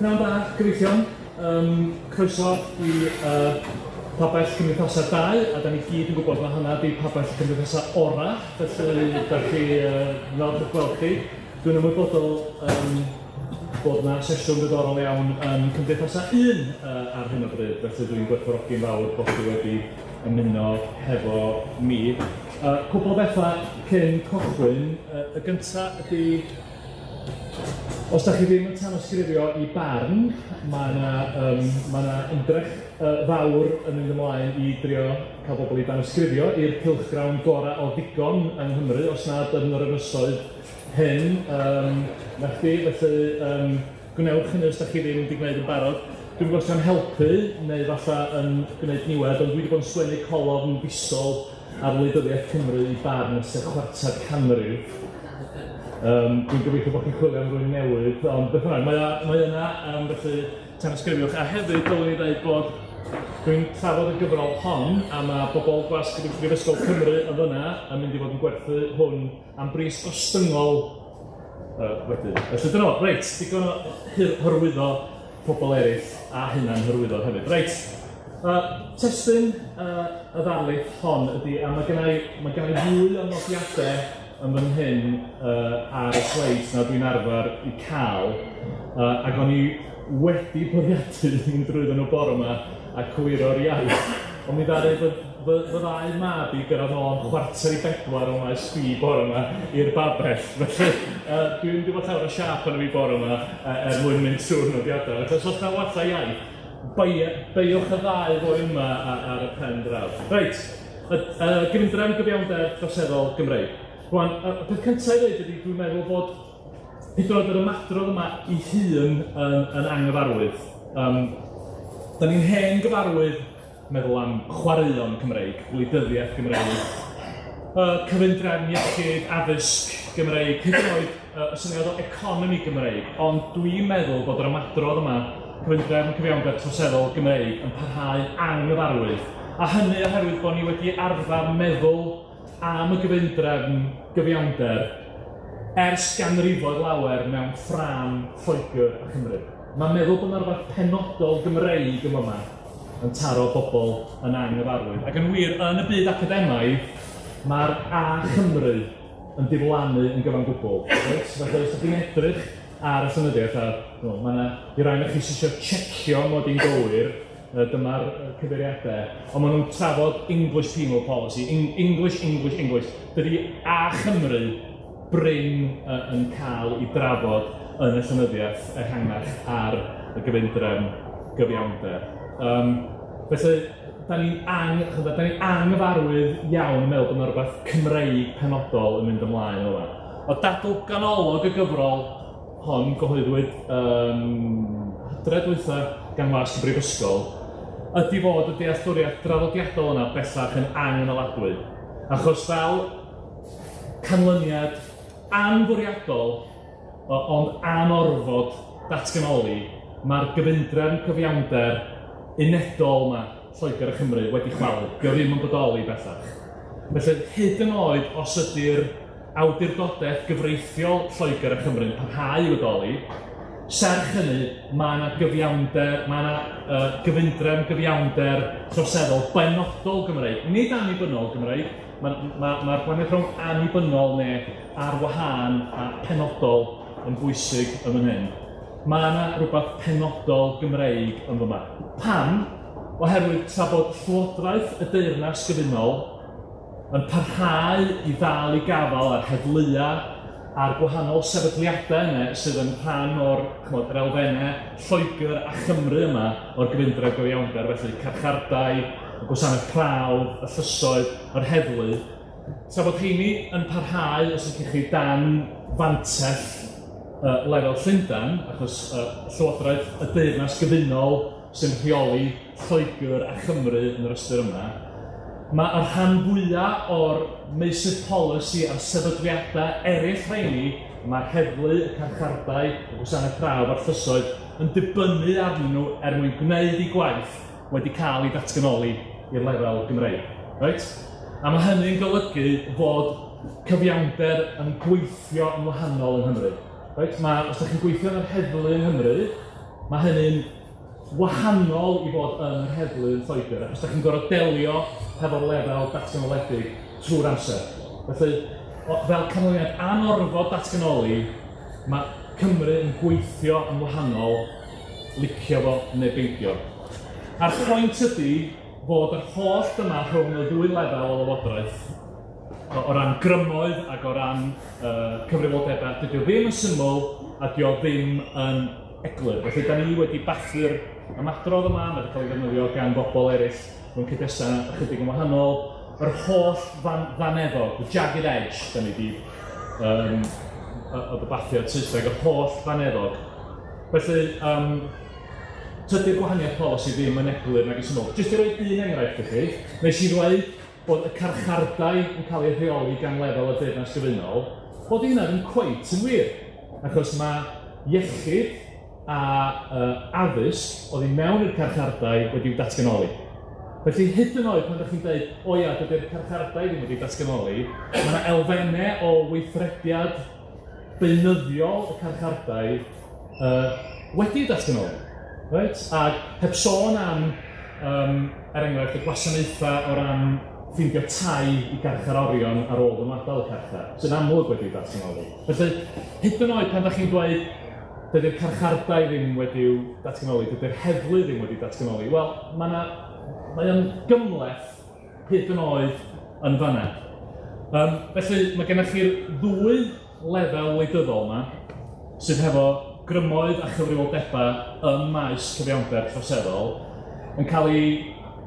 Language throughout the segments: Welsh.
Pnawn da, gyfeillion. Croeso i Pabell Cymdeithasau 2, a da ni gyd yn gwybod na hynna 'di Pabell Cymdeithasau ora, felly da chi falch o'ch gweld chi. Dwi'n ymwybodol bod 'na sesiwn ddiddorol iawn yn Cymdeithasau 1 ar hyn o bryd, felly dwi'n gwerthfawrogi'n fawr bod chi wedi ymuno hefo mi. Cwpl o bethau cyn cychwyn. Y gynta ydy, os da chi ddim yn tanysgrifio i Barn, mae 'na yym mae 'na ymdrech fawr yn mynd ymlaen i drio cael bobl i danysgrifio i'r cylchgrawn gorau o ddigon yng Nghymru, os nad yn yr ynysoedd hyn. 'Na chdi, felly gwnewch hynny os da chi ddim 'di gwneud yn barod. Dwi'm yn gwybod os 'di o'n helpu neu falla yn gwneud niwed, ond dwi 'di bod yn sgwennu colofn fisol ar wleidyddiaeth Cymru i Barn ers tua chwarter canrif. Dwi'n gobeithio bod chi'n chwilio am rywun newydd, ond beth bynnag, mae o mae yna, felly tanysgrifiwch. A hefyd, dylwn i ddeud bod dwi'n trafod y gyfrol hon, a mae bobl Gwasg Brifysgol Cymru yn fyna yn mynd i fod yn gwerthu hwn am bris gostyngol wedyn. Felly dyna fo, reit, digon o hyrwyddo pobl eraill a hunan hyrwyddo hefyd. Reit, testun y ddarlith hon ydy, a mae gennau, mae gennau fwy o nodiadau yn fan hyn ar y sleids na dwi'n arfer i cael, ac o'n i wedi bwriadu mynd drwyddo nhw bore yma a cywiro'r iaith, ond mi ddaru fy, fy, fy ddau mab i gyrraedd nôl am 3:45 o Maes B bore yma i'r babell, felly dwi'n mynd i fod llawer o siâp arno fi bore yma er mwyn mynd trwy'r nodiadau. Felly os oes 'na wallau iaith, beiwch y ddau foi yma ar y pen draw. Reit, y gyfundrefn gyfiawnder troseddol Gymreig. Rwan, y peth cyntaf i ddeud ydy dwi'n meddwl bod hyd yn oed yr ymadrodd yma ei hun yn anghyfarwydd. Da ni'n hen gyfarwydd meddwl am chwaraeon Cymreig, gwleidyddiaeth Gymreig, cyfundrefn iechyd, addysg Gymreig, hyd yn oed y syniad o economi Gymreig, ond dwi'n meddwl bod yr ymadrodd yma, cyfundrefn cyfiawnder troseddol Gymreig, yn parhau'n anghyfarwydd, a hynny oherwydd bod ni wedi arfer meddwl am y gyfundrefn gyfiawnder ers ganrifoedd lawer mewn ffrâm Lloegr a Chymru. Mae meddwl bod 'na rywbeth penodol Gymreig yn fama yn taro bobl yn anghyfarwydd. Ac yn wir, yn y byd academaidd, mae'r A Chymru yn diflannu yn gyfan gwbl. Reit? Felly, os ydych chi'n edrych ar y llenyddiaeth, a no, mae yna, i rai ohonoch chi sydd eisiau checio mod i'n gywir, dyma'r cyfeiriadau, ond maen nhw'n trafod English penal policy, English, English, English. Dydy A Chymru brin yn cael ei drafod yn y llenyddiaeth ehangach ar y gyfundrefn gyfiawnder. Felly, da ni'n ang, chymod, da ni'n anghyfarwydd iawn yn meddwl bod yna rhywbeth Cymreig penodol yn mynd ymlaen o yma. O dadl ganolog y gyfrol hon gyhoeddwyd yn Hydref dwytha gan Wasg y Brifysgol, ydy fod y dealltwriaeth draddodiadol yna bellach yn anghynaladwy, achos fel canlyniad anfwriadol ond anorfod datganoli, mae'r gyfundrefn cyfiawnder unedol 'ma, Lloegr a Chymru, wedi chwalu. Dio ddim yn bodoli bellach. Felly, hyd yn oed os ydy'r awdurdodaeth gyfreithiol Lloegr a Chymru'n parhau i fodoli, serch hynny, mae 'na gyfiawnder, mae 'na gyfundrefn gyfiawnder troseddol benodol Gymreig, nid annibynnol Gymreig. Mae'r ma, ma gwahaniaeth rhwng annibynnol neu ar wahân a penodol yn bwysig yn fan hyn. Mae yna rhywbeth penodol Gymreig yn fyma. Pam? Oherwydd tra bod Llywodraeth y Deyrnas Gyfunol yn parhau i ddal i gafael ar heddlua a'r gwahanol sefydliadau yna sydd yn rhan o'r, chymod, yr elfennau Lloegr a Chymru yma o'r gyfundrefn gyfiawnder, felly carchardai, y gwasanaeth prawf, y llysoedd, yr heddlu, tra bod rheini yn parhau, os ydych chi, dan fantell lefel Llundain, achos Llywodraeth y Deyrnas Gyfunol sy'n rheoli Lloegr a Chymru yn yr ystyr yma, mae y rhan fwyaf o'r meysydd polisi a'r sefydliadau eraill rheini, mae'r heddlu, y carchardai, y gwasanaeth prawf a'r llysoedd yn dibynnu arnyn nhw er mwyn gwneud eu gwaith wedi cael eu datganoli i'r lefel Gymreig. Reit? A mae hynny'n golygu fod cyfiawnder yn gweithio yn wahanol yng Nghymru. Reit? Mae, os ydych chi'n gweithio yn yr heddlu yng Nghymru, Mae hynny'n wahanol i fod yn yr heddlu yn Lloegr, achos da chi'n gorfod delio hefo'r lefel datganoledig trwy'r amser. Felly, fel canlyniad anorfod datganoli, mae Cymru yn gweithio yn wahanol, licio fo neu beidio. A'r pwynt ydy fod yr holl yma rhwng y ddwy lefel o lywodraeth, o ran grymoedd ac o ran cyfrifoldebau, dydy o ddim yn syml a dydy o ddim yn eglur. Felly, da ni wedi bathu'r ymadrodd yma, mae wedi cael ei ddefnyddio gan bobl eraill mewn cyd-destun ychydig yn wahanol. Yr holl ddaneddog, the jagged edge, da ni wedi oedd y bathiad Saesneg, yr holl ddaneddog. Felly, tydi'r gwahaniaeth polisi ddim yn eglur nag yn syml. Jyst i roi un enghraifft i chi, nes i ddweud bod y carchardai yn cael eu rheoli gan lefel y Deyrnas Gyfunol, bod hynna ddim cweit yn wir, achos mae iechyd a addysg oedd i mewn i'r carchardai wedi'w datganoli. Felly hyd yn oed pan ydych chi'n dweud, o ia, dydy'r carchardai ddim wedi datganoli, mae yna elfennau o weithrediad beunyddiol y carchardai wedi'u datganoli. Right? Ac heb sôn am, er enghraifft, y gwasanaethau o ran ffeindio tai i garcharorion ar ôl ymadael y carchar, sy'n amlwg wedi'u datganoli. Felly, hyd yn oed pan ydych chi'n dweud dydy'r carchardai ddim wedi'u datganoli, dydy'r heddlu ddim wedi datganoli, wel, mae o'n gymhleth hyd yn oed yn fanna. Felly, mae gennych chi'r ddwy lefel wleidyddol yma sydd hefo grymoedd a chyfrifoldebau ym maes cyfiawnder troseddol yn cael ei...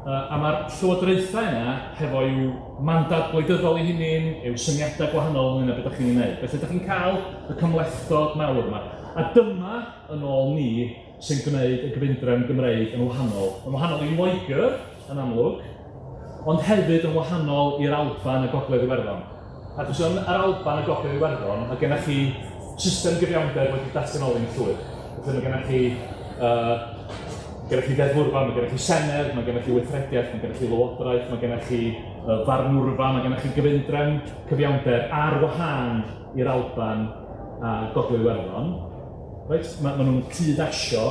A mae'r llywodraethau yna hefo i'w mandad gwleidyddol eu hunain, i'w syniadau gwahanol ynglyn â beth ydych chi'n ei wneud. Felly, ydych chi'n cael y cymhlethdod mawr yma. A dyma, yn ôl ni, sy'n gwneud y gyfundrefn Gymreig yn wahanol. Yn wahanol i Loegr, yn amlwg, ond hefyd yn wahanol i'r Alban a Gogledd Iwerddon. Achos yn yr Alban a Gogledd Iwerddon, mae gennych chi system gyfiawnder wedi datganoli'n llwyr. Felly mae gennych chi ddeddfwrfa, mae gennych chi senedd, mae gennych chi weithrediaeth, mae gennych chi lywodraeth, mae gennych chi farnwrfa, mae gennych chi gyfundrefn cyfiawnder ar wahân i'r Alban a Gogledd Iwerddon. Reit? Ma nhw'n cyd-asio.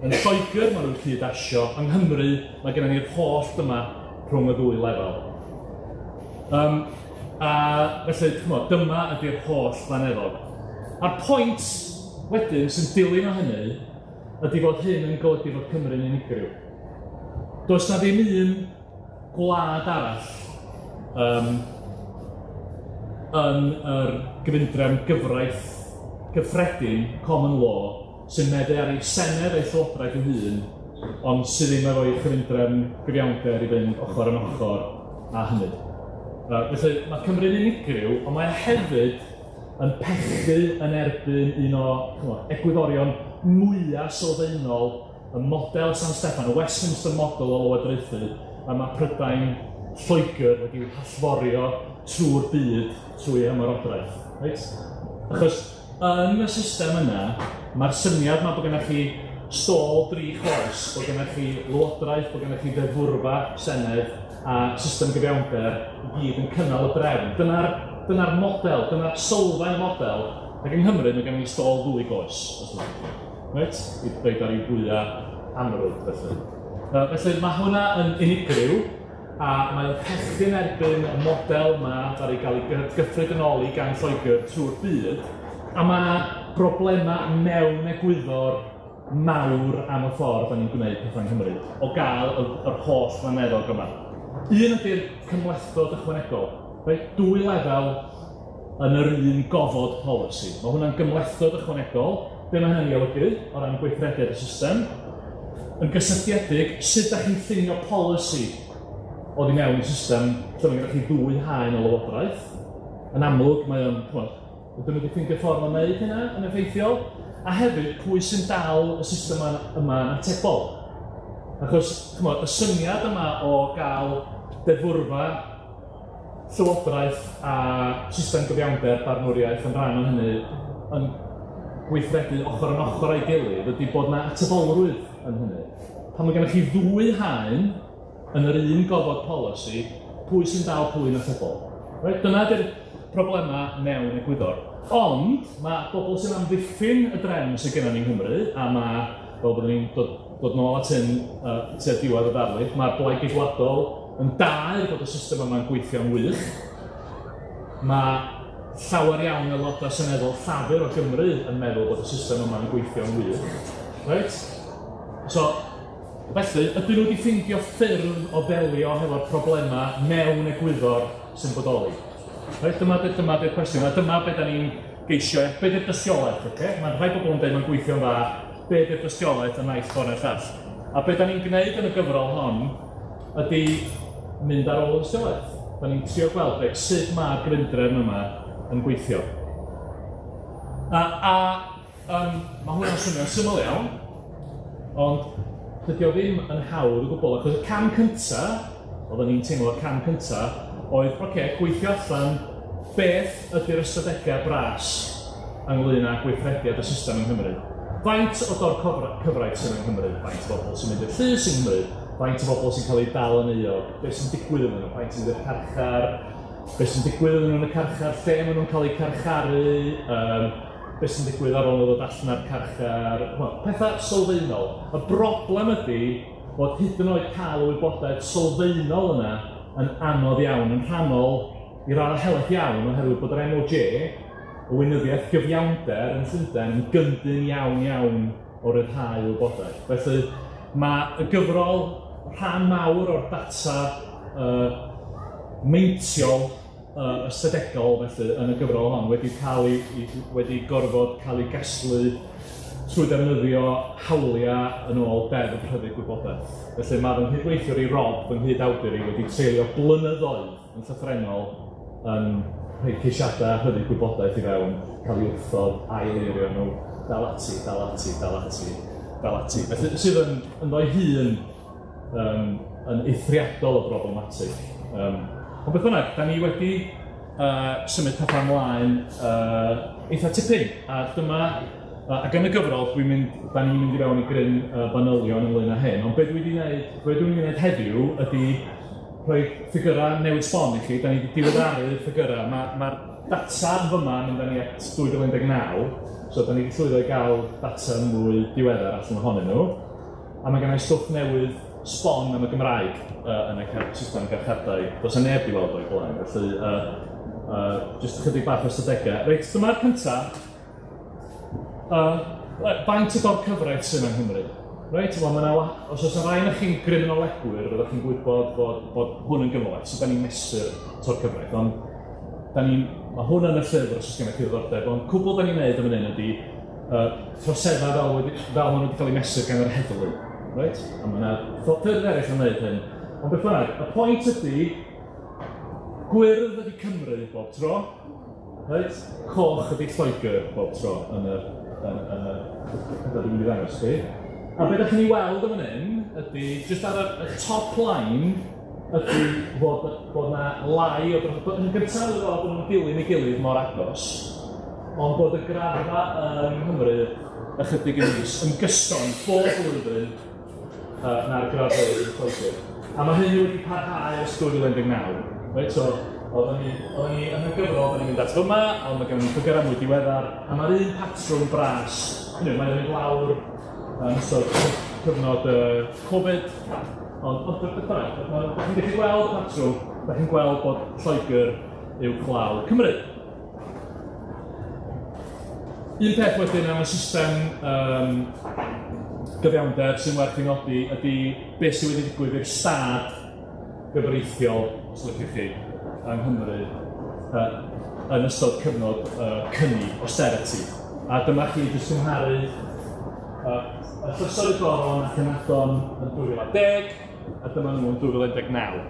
Yn Lloegr maen nhw'n cyd-asio. Yng Nghymru mae gennym ni'r holl yma rhwng y ddwy lefel. A felly, ch'mod, dyma ydy'r holl ddaneddog. A'r pwynt wedyn sy'n dilyn o hynny ydy fod hyn yn golygu fod Cymru'n unigryw. Does na ddim un gwlad arall yn yr gyfundrefn gyfraith gyffredin, common law, sy'n meddu ar ei senedd ei llywodraeth ei hun, ond sydd ddim efo'i chyfundrefn gyfiawnder i fynd ochr yn ochr â hynny. Felly mae Cymru'n unigryw, ond mae hefyd yn pechu yn erbyn un o egwyddorion mwyaf sylfaenol y model San Steffan, y Westminster model o lywodraethu, a mae Prydain Lloegr wedi'w hallforio trwy'r byd trwy ymerodraeth. Reit? Achos yn y system yna, mae'r syniad yma bod gennych chi stôl dri choes, bod gennych chi lywodraeth, bod gennych chi ddeddfwrfa, senedd a system gyfiawnder i gyd yn cynnal y drefn. Dyna'r model, dyna'r sylfaen y model, ac yng Nghymru mae gennym ni stôl ddwy goes, os dwi'n reit? I ddeud ar ei fwyaf amrwd, felly. Felly mae hwnna yn unigryw, a mae'n pechu yn erbyn y model yma ar ei gael ei gyffredinoli gan Lloegr trwy'r byd, a mae yna broblemau mewn egwyddor mawr am y ffordd da ni'n gwneud pethau yng Nghymru, o gael yr holl ddaneddog yma. Un ydy'r cymhlethdod ychwanegol. Reit, dwy lefel yn yr un gofod polisi. Mae hwnna'n gymhlethdod ychwanegol. Be mae hynny'n ei olygu o ran gweithrediad y system? Yn gysylltiedig, sut da chi'n llunio polisi oddi mewn i system lle mae gennych chi ddwy haen o lywodraeth? Yn amlwg, mae o'n, ch'mod, ydyn nhw wedi ffeindio ffordd o wneud hynna yn effeithiol? A hefyd, pwy sy'n dal y system yma yn atebol? Achos, ch'mod, y syniad yma o gael deddfwrfa, llywodraeth a system gyfiawnder barnwriaeth yn rhan o hynny yn gweithredu ochr yn ochr â'i gilydd ydy bod yna atebolrwydd yn hynny. Pan mae gennych chi ddwy haen yn yr un gofod polisi, pwy sy'n dal pwy yn atebol? Right? Dyna ydy'r problemau mewn egwyddor. Ond mae bobl sy'n amddiffyn y drefn sydd gennym ni yng Nghymru, a mae fel byddwn ni'n dod, dod nôl at hyn tua diwedd y ddarlith, mae'r Blaid Geidwadol yn daer bod y system yma'n gweithio'n wych. Mae llawer iawn o aelodau seneddol Llafur o Gymru yn meddwl bod y system yma'n gweithio'n wych. Reit? So, felly, ydyn nhw wedi ffeindio ffyrdd o ddelio hefo'r problemau mewn egwyddor sy'n bodoli? Reit, dyma, dyma di'r cwestiwn, a dyma be da ni'n geisio, be di'r dystiolaeth, oce? Okay? Mae rhai bobl yn dweud mae'n gweithio'n dda, be di'r dystiolaeth y naill ffordd neu'r llall. A be da ni'n gwneud yn y gyfrol hon ydy mynd ar ôl y dystiolaeth. Da ni'n trio gweld reit, sut mae'r gyfundrefn yma yn gweithio. A, a um, mae hwnna'n swnio'n syml iawn, ond dydy o ddim yn hawdd o gwbl, achos y cam cyntaf, oedden ni'n teimlo y cam cyntaf, oedd, oce, okay, gweithio allan beth ydy'r ystadegau bras ynglyn â gweithrediad y system yng Nghymru. Faint o dor cyfraith sydd yng Nghymru? Faint o bobl sy'n mynd i'r llys yng Nghymru? Faint o bobl sy'n cael eu dal yn euog? Beth sy'n digwydd iddyn nhw? Faint sy'n mynd i'r carchar? Beth sy'n digwydd iddyn nhw yn y carchar? Lle maen nhw'n cael eu carcharu? Beth sy'n digwydd ar ôl nhw ddod allan o'r carchar? Wel, pethau sylfaenol. Y broblem ydy bod hyd yn oed cael y wybodaeth sylfaenol yna yn anodd iawn, yn rhannol i raddau helaeth iawn oherwydd bod yr MOJ, y Weinyddiaeth Gyfiawnder yn Llundain, yn gyndyn iawn iawn o ryddhau wybodaeth. Felly mae y gyfrol, rhan mawr o'r data meintiol ystadegol felly yn y gyfrol hon wedi cael ei, wedi gorfod cael ei gasglu trwy ddefnyddio hawliau yn ôl Deddf Rhyddid Gwybodaeth. Felly mae fy nghydweithiwr i Rob, fy nghyd-awdur i, wedi treulio blynyddoedd yn llythrennol yn rhoi ceisiadau rhyddid gwybodaeth i fewn, cael ei wrthod, ail-eirio nhw, dal ati, dal ati, dal ati, dal ati. Felly sydd yn ynddo'i hun yn eithriadol o broblematig. Ond beth bynnag, da ni wedi symud pethau ymlaen eitha tipyn, a dyma, ac yn y gyfrol, dwi'n mynd, da ni'n mynd i fewn i gryn fanylion ynglyn â hyn, ond be dwi wedi gwneud, be dwi'n gwneud heddiw ydy rhoi ffigurau newydd sbon i chi. Da ni wedi diweddaru'r ffigurau. Mae'r ma data yn fyma yn mynd â ni at 2019, so da ni wedi llwyddo i gael data mwy diweddar allan ohonyn nhw. A mae gennau stwff newydd sbon am y Gymraeg yn y system garchardai. Does 'na neb wedi weld o'i blaen, felly jyst ychydig bach o ystadegau. Reit, dyma'r cyntaf. Faint o dor cyfraith sydd yng Nghymru? Reit, wel, mae yna, os oes yna rai ohonoch chi'n griminolegwyr, fyddwch chi'n gwybod fod, bod hwn yn gymhleth, so da ni'n mesur tor cyfraith, ond da ni, mae hwn yn y llyfr os oes gennych chi ddiddordeb, ond cwbl da ni'n neud yn fan hyn ydy troseddau fel, wedi, fel maen nhw wedi cael eu mesur gan yr heddlu. Reit? A mae yna ffyrdd eraill o wneud hyn. Ond beth bynnag, y pwynt ydy, gwyrdd ydy Cymru bob tro, reit? Coch ydy Lloegr bob tro yn yr, yn, yn y pethau dwi'n mynd i ddangos chi. A beth ydych chi'n ei weld yn fan hyn ydy, jyst ar y, y top line, ydy fod, bod na lai o dros... Yn gyntaf, oedd bod nhw'n dilyn ei gilydd mor agos, ond bod y graddfa yng Nghymru ychydig yn is, yn gyson, bob blwyddyn, na'r graddfeydd yn Lloegr. A mae hynny wedi parhau ers 2019. Reit, so, oedden ni, oedden ni yn y gyfrol, oedden ni'n mynd at fyma, ond mae gennym ni ffigurau mwy diweddar, a mae'r un patrwm bras, hynny yw, mae'n mynd lawr yn ystod cyfnod Covid, ond, ond beth bynnag, chi'n gallu gweld y patrwm, da chi'n gweld bod Lloegr uwchlaw Cymru. Un peth wedyn am y system gyfiawnder sy'n werth ei nodi ydy beth sydd wedi digwydd i'r stad gyfreithiol, os liciwch chi, yng Nghymru yn ystod cyfnod cyni, austerity. A dyma chi jyst cymharu y Llysoedd y Goron ac Ynadon yn 2010, a dyma nhw yn 2019.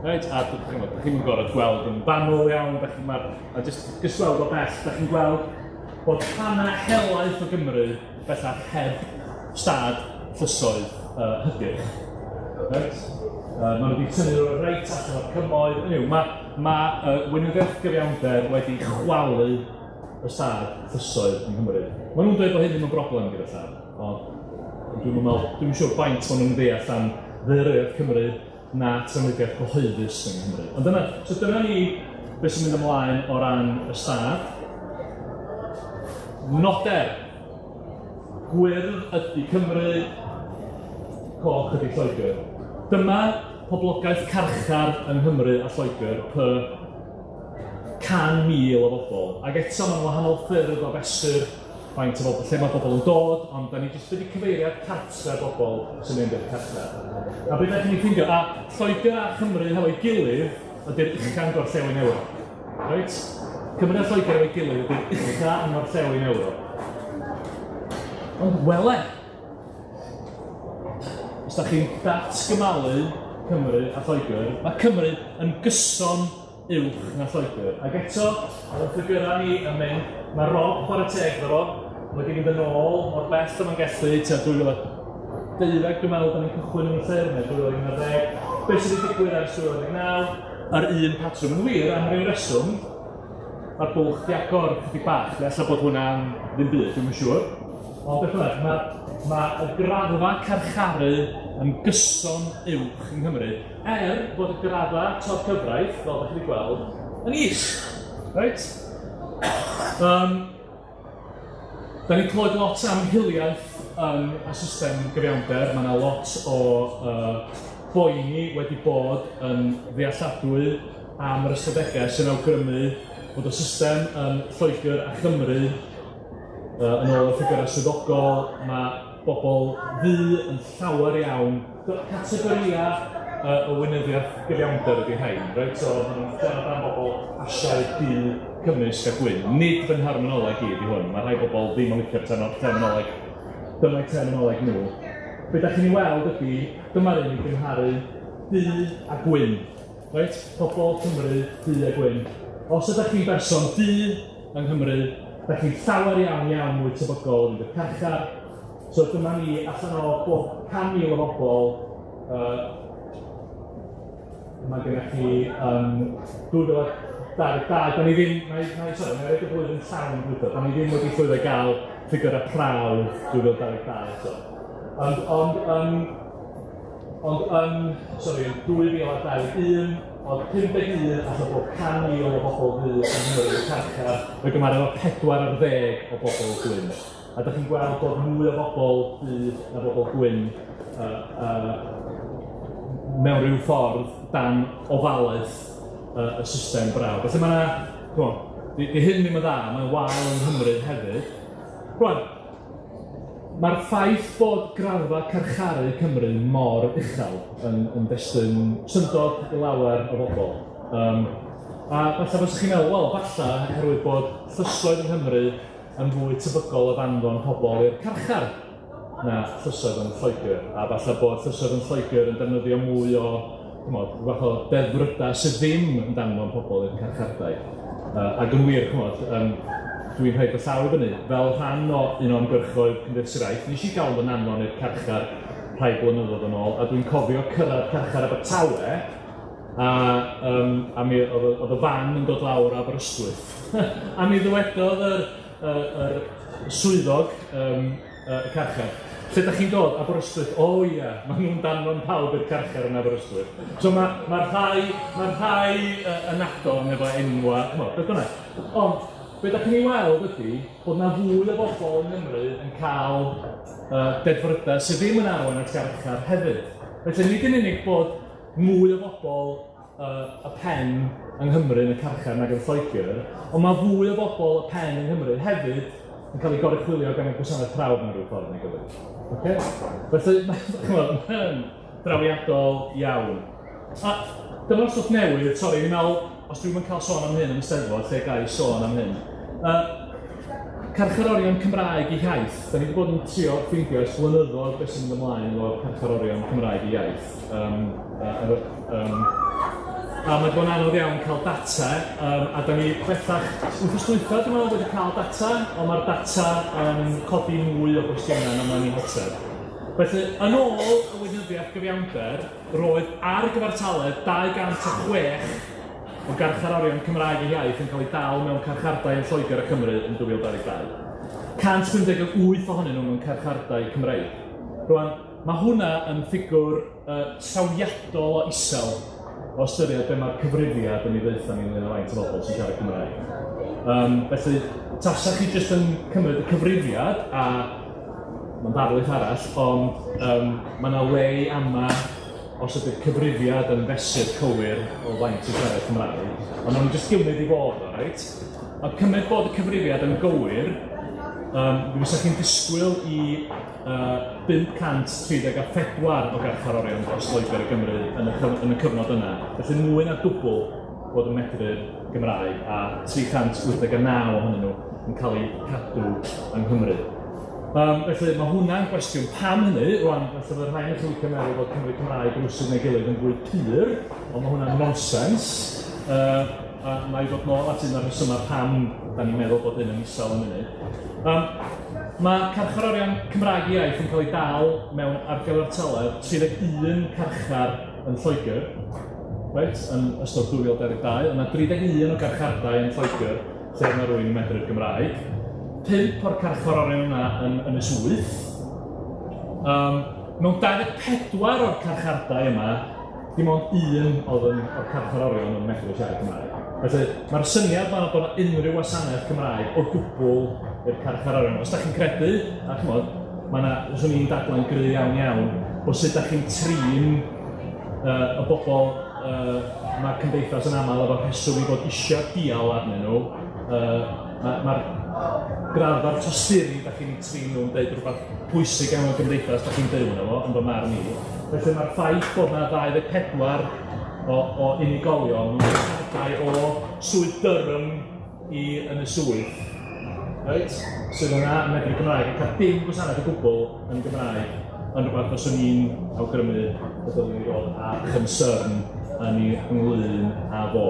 Reit, a dych chi'n chi gorfod gweld yn fanwl iawn, dych chi'n a jyst, jyst gweld o bell, dych chi'n gweld bod rhannau helaeth o Gymru bellach heb stad llysoedd hygyrch. Reit? Maen nhw wedi tynnu nhw reit allan o'r cymoedd. Hynny yw, mae, mae Weinyddiaeth Gyfiawnder wedi chwalu y stad llysoedd yng Nghymru. Maen nhw'n dweud bod hyn ddim yn broblem gyda llaw, ond dwi'n meddwl, dwi'n siŵr faint maen nhw'n ddeall am ddaearyddiaeth Cymru na trafnidiaeth gyhoeddus yng Nghymru. Ond dyna, so dyna ni beth sy'n mynd ymlaen o ran y stad. Noder. Gwyrdd ydy Cymru, coch ydy Lloegr. Dyma poblogaeth carchar yng Nghymru a Lloegr per 100,000 o bobl. Ac eto mae'n wahanol ffyrdd o fesur faint o bobl, lle mae bobl yn dod, ond da ni jyst wedi cyfeiriad cartre bobl sy'n mynd i'r carchar. A beth ydych chi'n ffeindio? A Lloegr a Chymru hefo'i gilydd ydy'r ucha'n gorllewin Ewrop. Reit? Cymru a Lloegr efo'i gilydd ydy'r ucha yng ngorllewin Ewrop. Ond wele, os da chi'n datgymalu Cymru a Lloegr, mae Cymru yn gyson uwch na Lloegr. Ac eto, oedd y ffigurau ni yn mynd, mae Rob, chwarae teg iddo fo, wedi mynd yn ôl mor bell â mae'n gallu, tua 2012 dwi'n meddwl, da ni'n cychwyn yn y llyfr, neu 2011. Be sydd wedi digwydd ers 2019? Yr un patrwm. Yn wir, am ryw reswm, mae'r bwlch di agor chydig bach. Fe alla bod hwnna'n ddim byd, dwi'm yn siŵr. Ond beth bynnag, mae, mae y graddfa carcharu yn gyson uwch yng Nghymru, er bod y graddfa tor cyfraith, fel ydych chi wedi gweld, yn is. Reit? Da ni'n clywed lot am hiliaeth yn y system gyfiawnder. Mae yna lot o boeni wedi bod yn ddealladwy am yr ystadegau sy'n awgrymu bod y system yn Lloegr a Chymru, yn ôl y ffigurau swyddogol, mae bobl ddu yn llawer iawn, categorïau y weinyddiaeth gyfiawnder ydy rhain, reit? So, maen nhw'n siarad am bobl Asiaidd, du, cymysg a gwyn. Nid fy nherminoleg i ydy hwn. Mae rhai bobl ddim yn licio'r terminoleg. Dyma'i terminoleg nhw. Be da chi'n ei weld ydy, dyma'r un i gymharu du a gwyn. Reit? Pobl Cymru, du a gwyn. Os ydych chi'n berson du yng Nghymru, da chi'n llawer iawn iawn mwy tebygol o fynd i'r carchar. So dyma ni allan o bob 100,000 o bobl, mae gennych chi 2022, da ni ddim, na i, sorry, na i roid y flwyddyn llawn dwytha, da ni ddim wedi llwyddo i gael ffigurau prawf 2022 eto. Ond, ond, um, ond yn, sorry, yn 2021, oedd 51 allan o bob 100,000 o bobl ddu yng Nghymru yn carchar, o'i gymharu efo 4 ar ddeg o bobl gwyn. A dach chi'n gweld bod mwy o bobl du na bobl gwyn mewn rhyw ffordd dan ofalaeth y system brawf. Felly mae yna, chimod, di, di hyn ddim yn dda, mae'n wael yng Nghymru hefyd. Rwan, mae'r ffaith bod graddfa carcharu Cymru mor uchel yn, yn destun syndod i lawer o bobl. A falle fysech chi'n meddwl, wel, falle oherwydd bod llysoedd yng Nghymru yn fwy tebygol o ddanfon pobl i'r carchar na llysoedd yn Lloegr, a falle bod llysoedd yn Lloegr yn defnyddio mwy o, chimod, rhyw fath o deddfrydau sydd ddim yn danfon pobl i'r carchardai. Ac yn wir, chimod, dwi'n rhoi fy llaw i fyny, fel rhan o un o ymgyrchoedd Cymdeithas yr Iaith, nes i gael fy nanfon i'r carchar rhai blynyddoedd yn ôl, a dwi'n cofio cyrraedd carchar Abertawe, a, a mi oedd, oedd y fan yn dod lawr o Aberystwyth. A mi ddywedodd yr, yr, yr swyddog y carchar, lle da chi'n dod? Aberystwyth. O ia, maen nhw'n danfon pawb i'r carchar yn Aberystwyth. So mae ma rhai, ma rhai ynadon efo enwa, chimod, beth bynnag. Ond be da chi'n ei weld ydy bod na fwy o bobl yng Nghymru yn cael dedfrydau sydd ddim yn arwain at garchar hefyd. Felly nid yn unig bod mwy o bobl y pen yng Nghymru yn y carchar nag yn Lloegr, ond mae fwy o bobl y pen yng Nghymru hefyd yn cael eu goruchwylio gan y gwasanaeth prawf mewn rhyw ffordd neu gilydd. Okay? Felly, chimod, mae'n drawiadol iawn. A dyma'r stwff newydd, sori, ni'n meddwl, os dwi'm yn cael sôn am hyn yn y Steddfod, lle ga i sôn am hyn? Carcharorion Cymraeg eu hiaith. Da ni wedi bod yn trio ffeindio ers blynyddoedd beth sy'n mynd ymlaen efo carcharorion Cymraeg eu iaith. A mae wedi bod yn anodd iawn cael data, a da ni bellach, wythnos dwytha dwi'n meddwl wedi cael data, ond mae'r data yn codi mwy o gwestiynau na mae'n ei hateb. Felly, yn ôl y Weinyddiaeth Gyfiawnder, roedd ar gyfartaledd 206 o garcharorion Cymraeg eu hiaith yn cael eu dal mewn carchardai yn Lloegr a Chymru yn 2022. 158 ohonyn nhw mewn carchardai Cymreig. Rwan, mae hwnna yn ffigwr trawiadol o isel o ystyried be mae'r cyfrifiad yn ei ddeutha ni ynglyn â faint o bobl sy'n siarad Cymraeg. Felly, tasa chi jyst yn cymryd y cyfrifiad a Mae'n ddarlith arall, ond mae yna le i ama os ydy'r cyfrifiad yn fesur cywir o faint sy'n siarad Cymraeg. Ond nawn ni jyst gymryd i fod o, reit? A cymryd bod y cyfrifiad yn gywir, mi fysa chi'n disgwyl i 534 o garcharorion dros Loegr a Gymru yn y cyfnod yna. Felly mwy na dwbl bod yn medru'r Gymraeg, a 389 ohonyn nhw yn cael eu cadw yng Nghymru. Felly mae hwnna'n gwestiwn pam hynny. Rwan, falle fod rhai yn licio meddwl bod Cymru Cymraeg rywsut neu gilydd yn fwy pur, ond mae hwnna'n nonsens. A na i ddod nôl at un o'r rhesymau pam da ni'n meddwl bod hyn yn isel yn munud. Mae carcharorion Cymraeg iaith yn cael eu dal mewn ar gyfartaledd 31 carchar yn Lloegr, reit, yn ystod 2022. Yna 31 o garchardai yn Lloegr lle mae rhywun yn medru'r Gymraeg. 5 o'r carcharorion yna yn Ynys Wyth. Mewn 24 o'r carchardai yma, dim ond un oedd yn o'r carcharorion yn medru siarad Cymraeg. Felly, mae'r syniad yma bod yna unrhyw wasanaeth Cymraeg o gwbl i'r carcharorion. Os da chi'n credu, a chymod, mae yna, swn i'n dadlau'n gry iawn iawn, o sut da chi'n trin y bobl mae cymdeithas yn aml efo rheswm i fod eisiau dial arnyn nhw. Mae'r graddfa'r tosturi da chi'n trin nhw'n deud rhywbeth pwysig iawn o'r gymdeithas da chi'n byw yno fo, yn fy marn i. Felly mae'r ffaith bod yna 24 o unigolion mewn carchardai o Swydd Durham i Ynys Wyth, reit, sydd yna yn medru Gymraeg yn cael dim gwasanaeth o gwbl yn Gymraeg, yn rhywbeth fyswn i'n awgrymu y dylwn ni fod â concern yn ei ynglyn â fo.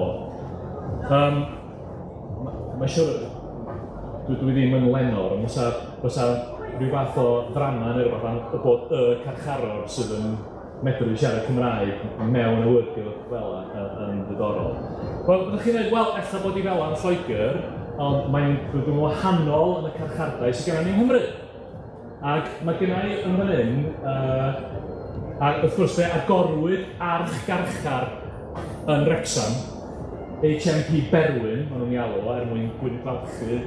Mae'n siŵr, dwi ddim yn lenor, ond fysa rhyw fath o ddrama neu rhywbeth am y bod y carcharor sydd yn medru siarad Cymraeg mewn awyrgylch fel yn ddiddorol. Wel, byddwch chi'n dweud, wel, ella bod i fel yn Lloegr, ond mae'n yn wahanol yn y carchardai sydd gennym ni yng Nghymru. Ac mae gen i yn fan hyn, a wrth gwrs fe agorwyd arch garchar yn Wrecsam, HMP Berwyn, maen nhw'n ei alw o, er mwyn gwynfalchu,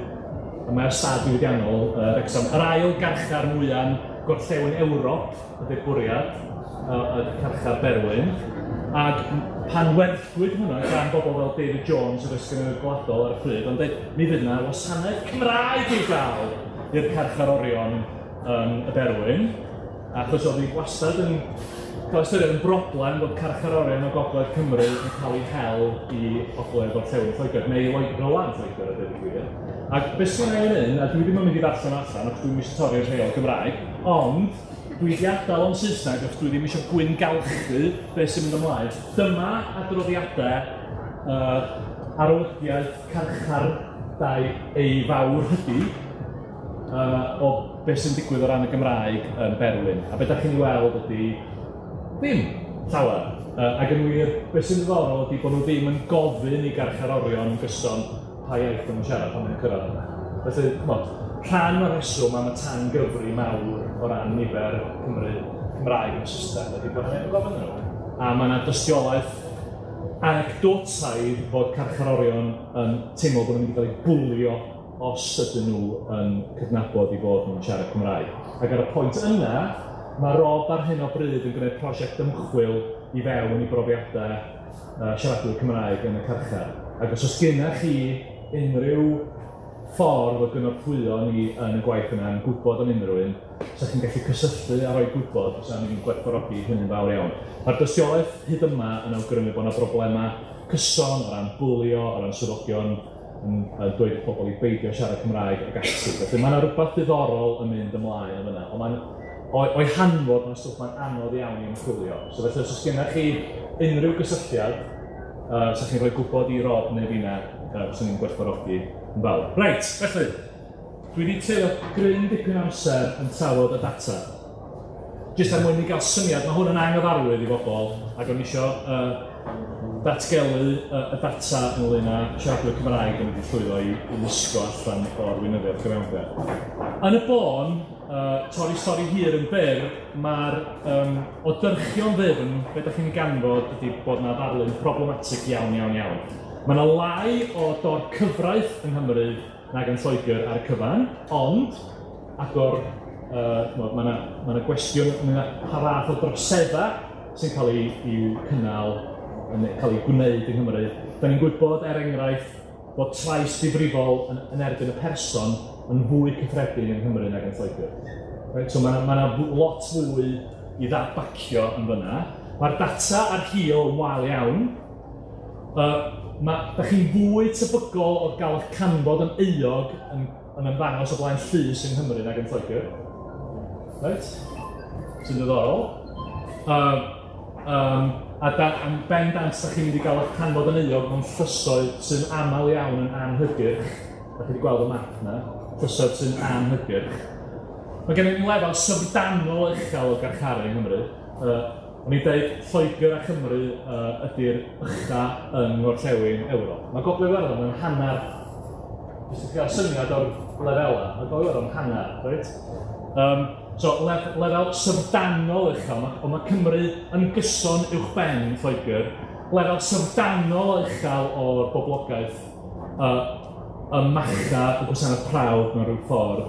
a mae'r stad diwydiannol Wrecsam, yr ail garchar mwyaf yn gorllewin Ewrop, ydy'r bwriad, y carchar Berwyn. Ac pan werthwyd hwnna gan bobl fel David Jones, yr Ysgrifennydd Gwladol ar y pryd, ond dweud, mi fydd yna wasanaeth Cymraeg i'w gael i'r carcharorion yn y Berwyn, achos oedd hi wastad yn cael ystyried yn broblem bod carcharorion o Gogledd Cymru yn cael eu hel i Ogledd Orllewin Lloegr, neu i Loegr o lan Lloegr, a dweud y gwir. Ac beth sy'n ei hyn, a dwi ddim yn mynd i ddarllen allan, achos dwi'm eisiau torri'r rheol Gymraeg, ond dwi wedi adael o'n Saesneg achos dwi ddim eisiau gwyngalchu beth sy'n mynd ymlaen. Dyma adroddiadau arolygiaeth carchardai ei fawr hydi o beth sy'n digwydd o ran y Gymraeg yn Berwyn. A beth da chi'n ei weld ydy ddim llawer. Ac yn wir, beth sy'n ddiddorol ydy bod nhw ddim yn gofyn i garcharorion yn gyson pa iaith maen nhw'n siarad pan maen nhw'n cyrraedd yna. Felly, chimod, rhan o'r rheswm am y tan-gyfri mawr o ran nifer Cymru Cymraeg yn y system ydy bod neb yn gofyn iddyn nhw. A mae yna dystiolaeth anecdotaidd bod carcharorion yn teimlo bod nhw'n mynd i gael eu bwlio os ydyn nhw yn cydnabod eu bod nhw'n siarad Cymraeg. Ac ar y pwynt yna, mae Rob ar hyn o bryd yn gwneud prosiect ymchwil i fewn i brofiadau siaradwyr Cymraeg yn y carchar. Ac os oes gennych chi unrhyw ffordd o gynorthwyo ni yn y gwaith yna, yn gwybod am unrhyw un, 'sa chi'n gallu cysylltu a rhoi gwybod, fysa ni'n gwerthfawrogi hynny'n fawr iawn. Mae'r dystiolaeth hyd yma yn awgrymu bod yna broblemau cyson o ran bwlio, o ran swyddogion yn dweud wrth bobl i beidio siarad Cymraeg ac ati. Felly mae yna rhywbeth diddorol yn mynd ymlaen yn fyna, ond mae'n o'i hanfod, mae'n stwff mae'n anodd iawn i ymchwilio. So felly os oes gennych chi unrhyw gysylltiad, 'sa chi'n rhoi gwybod i Rob neu finna, fyswn i'n gwerthfawrogi yn fawr. Reit, felly, dwi wedi treulio gryn dipyn o amser yn trafod y data. Jyst er mwyn i gael syniad, mae hwn yn anghyfarwydd i bobl, ac o'n i isio datgelu y data ynglyn â siaradwyr Cymraeg yn wedi llwyddo i wisgo allan o'r weinyddiaeth gyfiawnder. Yn y bôn, torri stori hir yn byr, mae'r o dyrchio'n ddyfn, be dach chi'n ei ganfod ydy bod yna ddarlun problematig iawn, iawn, iawn. Mae yna lai o dor cyfraith yng Nghymru nag yn Lloegr ar y cyfan, ond agor Mae yna gwestiwn ynglyn â pa fath o droseddau sy'n cael eu cynnal, yn cael eu gwneud yng Nghymru. Da ni'n gwybod, er enghraifft, bod trais difrifol yn erbyn y person yn fwy cyffredin yng Nghymru nag yn Lloegr. Right? So mae yna lot fwy i ddadbacio yn fyna. Mae'r data ar hil yn wael iawn. Da chi'n fwy tebygol o gael eich canfod yn euog yn ymddangos o blaen llys yng Nghymru nag yn Lloegr. Right? Sy'n ddiddorol. A bendant, da chi'n mynd i gael eich canfod yn euog mewn llysoedd sy'n aml iawn yn anhygyrch. Da chi wedi gweld y map yna. Llysoedd sy'n anhygyrch. Mae gen i lefel syfrdanol uchel o garcharu yng Nghymru. O'n i'n dweud Lloegr a Chymru ydy'r ucha yng Ngorllewin Ewrop. Mae Gogledd Iwerddon yn hanner, jyst i gael syniad o'r lefelau, mae Gogledd Iwerddon yn hanner, reit? So, lefel syfrdanol uchel, ond mae Cymru yn gyson uwchben Lloegr, lefel syfrdanol uchel o'r boblogaeth ym macha y gwasanaeth prawf mewn rhyw ffordd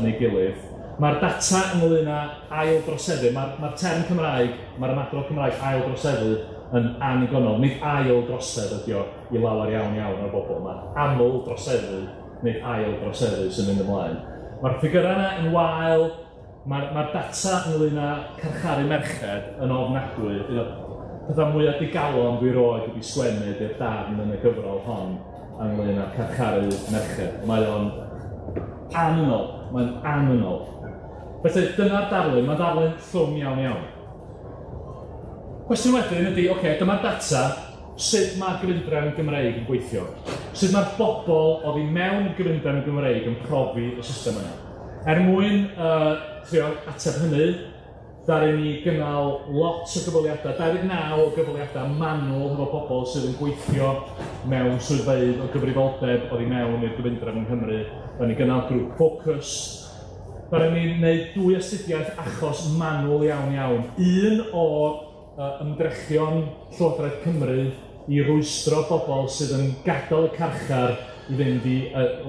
neu gilydd. Mae'r data ynglyn â ail droseddu, mae'r term Cymraeg, mae'r ymadrodd Cymraeg ail droseddu yn annigonol. Nid ail drosedd ydi o i lawer iawn iawn o'r bobl. Mae aml droseddu neu ail droseddu sy'n mynd ymlaen. Mae'r ffigurau yna yn wael, mae'r data ynglyn â carcharu merched yn ofnadwy. Un o'r pethau mwyaf digalon dwi roed wedi sgwennu ydy'r darn yn y gyfrol hon ynglyn â carcharu merched. Mae o'n anynol, mae'n anynol. Felly dyna'r darlun, mae'n darlun llwm iawn iawn. Cwestiwn wedyn ydy, oce, dyma'r data, sut mae'r gyfundrefn Gymreig yn gweithio? Sut mae'r bobl oddi mewn i'r gyfundrefn Gymreig yn profi y system yna? Er mwyn trio ateb hynny, ddaru ni gynnal lot o gyfweliadau, 29 o gyfweliadau manwl hefo pobl sydd yn gweithio mewn swyddfeydd o gyfrifoldeb oddi mewn i'r gyfundrefn yng Nghymru. Ddaru ni gynnal grŵp ffocws. Ddaru ni wneud dwy astudiaeth achos manwl iawn iawn. Un o ymdrechion Llywodraeth Cymru i rwystro bobl sydd yn gadael y carchar i fynd i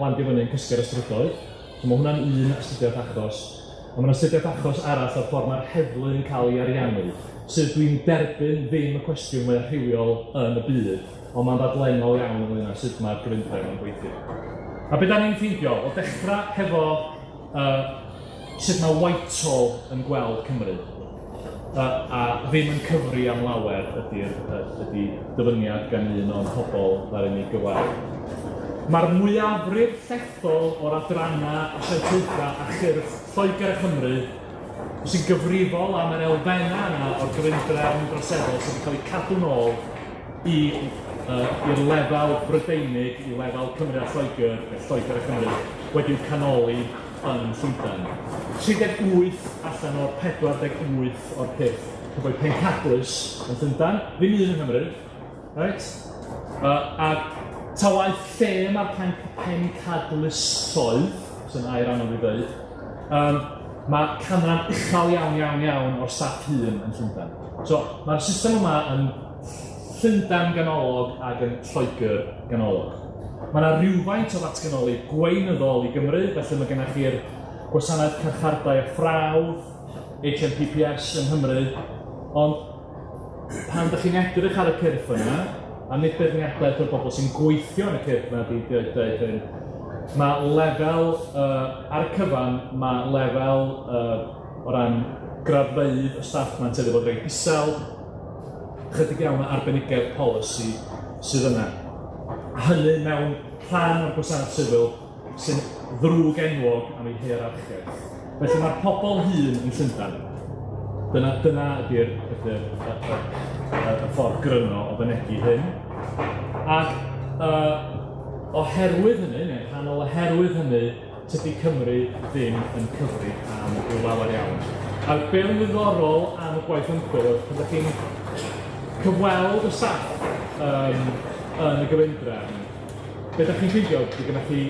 landio fyny yn cysgu ar y strydoedd. So mae hwnna'n un astudiaeth achos. A mae'n astudiaeth achos arall o'r ffordd mae'r heddlu yn cael ei ariannu, sydd dwi'n derbyn ddim y cwestiwn mwyaf rhywiol yn y byd, ond mae'n ddadlennol iawn ynglyn â sut mae'r gyfundrefn yn gweithio. A be da ni'n ffeindio? O dechrau hefo sut mae Whitehall yn gweld Cymru, a ddim yn cyfri am lawer ydy dyfyniad gan un o'n pobl ddaru ni gyfweld. Mae'r mwyafrif llethol o'r adrannau asiantaethau a chyrff Lloegr a Chymru sy'n gyfrifol am yr elfennau yna o'r gyfundrefn droseddol sydd wedi cael eu cadw nôl i'r lefel Brydeinig, i lefel Cymru a Lloegr, neu Lloegr a Chymru, wedi'w canoli yn Llundain. 38 allan o'r 48 o'r cyrff cyfoed pencadlys yn Llundain, ddim un yng Nghymru, right? A ta waeth lle mae'r pencadlysoedd, sy'n air anodd i ddweud, mae canran uchel iawn iawn iawn o'r staff hŷn yn Llundain. So mae'r system yma yn Llundain ganolog ac yn Lloegr ganolog. Mae yna rhywfaint o ddatganoli gweinyddol i Gymru, felly mae gennych chi'r gwasanaeth carchardai a phrawf, HMPPS yng Nghymru, ond pan ydych chi'n edrych ar y cyrff yna, a nid beirniadaeth o'r bobl sy'n gweithio yn y cyrff yna di dweud hyn, mae lefel, ar y cyfan, mae lefel o ran graddfeydd y staff yma'n tueddu fod reit isel, chydig iawn o arbenigedd polisi sydd yna. A hynny mewn rhan o'r gwasanaeth sifil sy'n ddrwg enwog am ei hierarchiaeth. Felly mae'r pobl hŷn yn Llundain. Dyna ydy'r y ffordd gryno o fynegi hyn. Ac oherwydd hynny, neu rhannol oherwydd hynny, tydi Cymru ddim yn cyfri am ryw lawer iawn. A be oedd yn ddiddorol am y gwaith ymchwil oedd pan ydych chi'n cyfweld y staff yn y gyfundrefn, be ydych chi'n ffeindio ydy gennych chi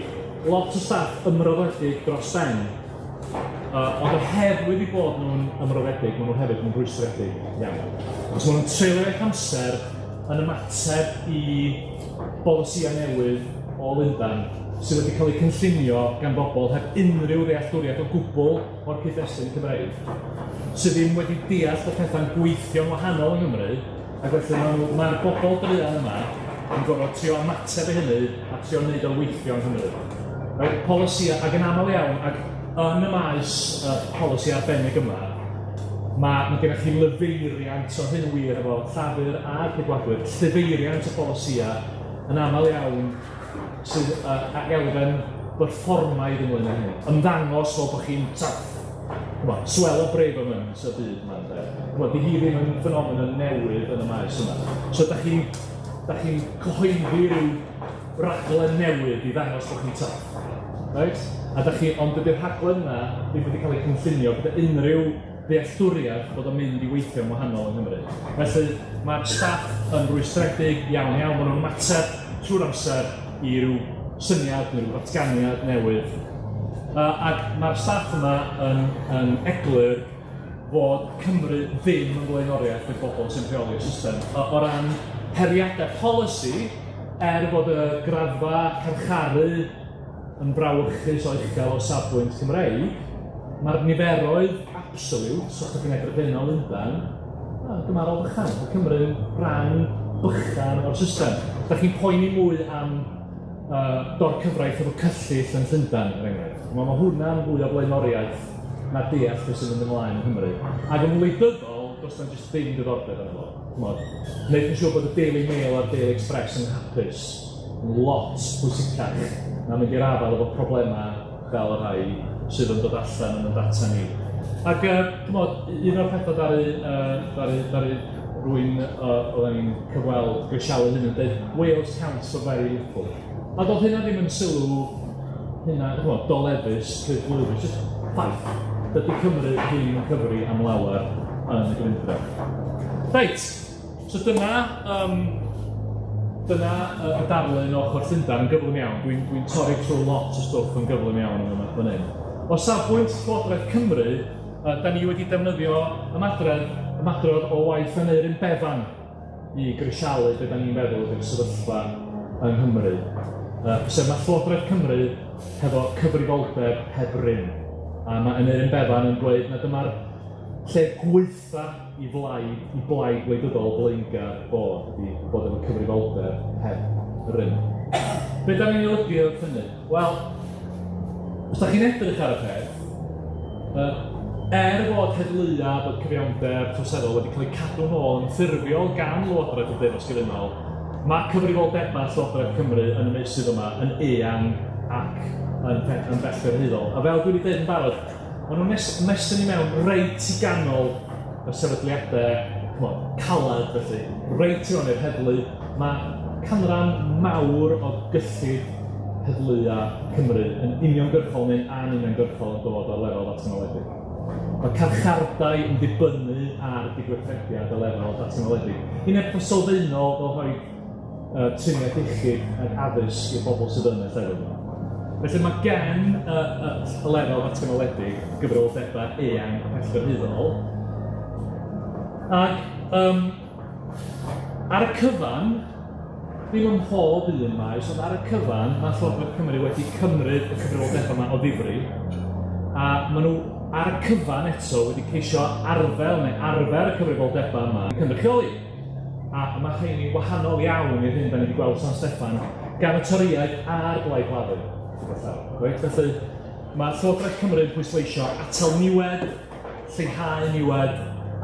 lot o staff ymroddedig dros ben, ond oherwydd eu bod nhw'n ymroddedig, maen nhw hefyd yn rhwystredig iawn. Os maen nhw'n treulio eu hamser yn ymateb i bolisïau newydd o Lundain, sydd wedi cael eu cynllunio gan bobl heb unrhyw ddealltwriaeth o gwbl o'r cyd-destun Cymreig, sydd ddim wedi deall bod pethau'n gweithio'n wahanol yng Nghymru, ac felly maen nhw, mae'r bobl druan yma yn gorfod trio ymateb i hynny a trio wneud o weithio yng Nghymru. Reit, polisïau, ac yn aml iawn, ac yn y maes uh, polisi arbennig yma, mae, mae gennych chi lyfeiriant o hyn wir efo Llafur a'r Ceidwadwyr, llyfeiriant o bolisïau yn aml iawn sydd ag elfen berfformaidd ynglyn â hynny. Ymddangos fel bod chi'n tough. Ch'mod, Suella Braverman y byd yma, ynde. Ch'mod, di hi ddim yn ffenomenon newydd yn y maes yma. So da chi'n da chi'n cyhoeddi rhyw raglen newydd i ddangos bod chi'n tough. Right? A da chi, ond dydy'r rhaglen yna ddim wedi cael ei cynllunio gyda unrhyw ddealltwriaeth bod o'n mynd i weithio'n wahanol yng Nghymru. Felly, mae'r staff yn rwystredig iawn iawn, maen nhw'n ymateb trwy'r amser i ryw syniad neu ryw ddatganiad newydd. Ac mae'r staff yma yn, yn eglur fod Cymru ddim yn flaenoriaeth i'r bobl sy'n rheoli'r system. O ran heriadau polisi, er bod y graddfa carcharu yn frawychus o uchel o safbwynt Cymreig, mae'r niferoedd absoliwt, os ydych chi'n edrych hyn o Lundain, yn gymharol bychan. Mae Cymru'n rhan bychan o'r system. Da chi'n poeni mwy am dorcyfraith efo cyllyll yn Llundain, er enghraifft. Mae, mae hwnna'n fwy o flaenoriaeth na deall beth sy'n mynd ymlaen yng Nghymru. Ac yn wleidyddol, does na jyst ddim diddordeb yn efo. Ch'mod, wneud yn siŵr bod y Daily Mail a'r Daily Express yn hapus yn lot pwysicach na mynd i'r afael efo problemau fel y rhai sydd yn dod allan yn y data ni. Ac, ch'mod, un o'r pethau ddaru, ddaru, ddaru rwy'n, oedden ni'n cyfweld grisialu hyn yn dweud, "Wales counts for very little." A doedd hynna ddim yn sylw hynna, ch'mod, dolefus, pruddglwyfus, jyst ffaith. Dydy Cymru ddim yn cyfri am lawer yn y gyfundrefn. Reit, so dyna, um, dyna y darlun o ochr Llundain yn gyflym iawn. Dwi'n dwi torri trwy lot o stwff yn gyflym iawn yn fan hyn. O safbwynt Llywodraeth Cymru, da ni wedi defnyddio ymadrodd, ymadrodd o waith Aneurin Bevan i grisialu be da ni'n feddwl ydy'r sefyllfa yng Nghymru. Sef mae Llywodraeth Cymru hefo cyfrifoldeb heb rym. A mae Aneurin Bevan yn dweud na dyma'r lle gwaetha i blaid, i blaid wleidyddol blaengar bod, ydy bod efo cyfrifoldeb heb rym. Be da ni'n ei olygu wrth hynny? Wel, os da chi'n edrych ar y peth, er fod heddlua, bod cyfiawnder troseddol wedi cael eu cadw'n ôl yn ffurfiol gan Lywodraeth y Deyrnas Gyfunol, mae cyfrifoldebau Llywodraeth Cymru yn y meysydd yma yn eang ac yn, yn bellgyrhaeddol. A fel dwi wedi dweud yn barod, maen nhw'n ymestyn i mewn reit i ganol y sefydliadau ch'mod, caled felly, reit i mewn i'r heddlu. Mae canran mawr o gyllid heddlua Cymru yn uniongyrchol neu'n anuniongyrchol yn dod o'r lefel ddatganoledig. Mae carchardai yn dibynnu ar gydweithrediad y lefel ddatganoledig. Un peth sylfaenol fel rhoi triniaeth iechyd ac addysg i'r bobl sydd yn y llefydd yma. Felly mae gen y, y, y lefel ddatganoledig gyfrifoldebau eang a pellgyrhaeddol. Ac ar y cyfan, ddim ym mhob un maes, ond ar y cyfan, mae Llywodraeth Cymru wedi cymryd y cyfrifoldebau yma o ddifri, a maen nhw ar y cyfan eto wedi ceisio arddel neu arfer y cyfrifoldebau yma yn cynrychioli. A mae rheini'n wahanol iawn i'r hyn da ni wedi gweld San Steffan gan y Torïaid a'r Blaid Lafur, gyda llaw. Reit? Felly, mae Llywodraeth Cymru yn pwysleisio atal niwed, lleihau niwed,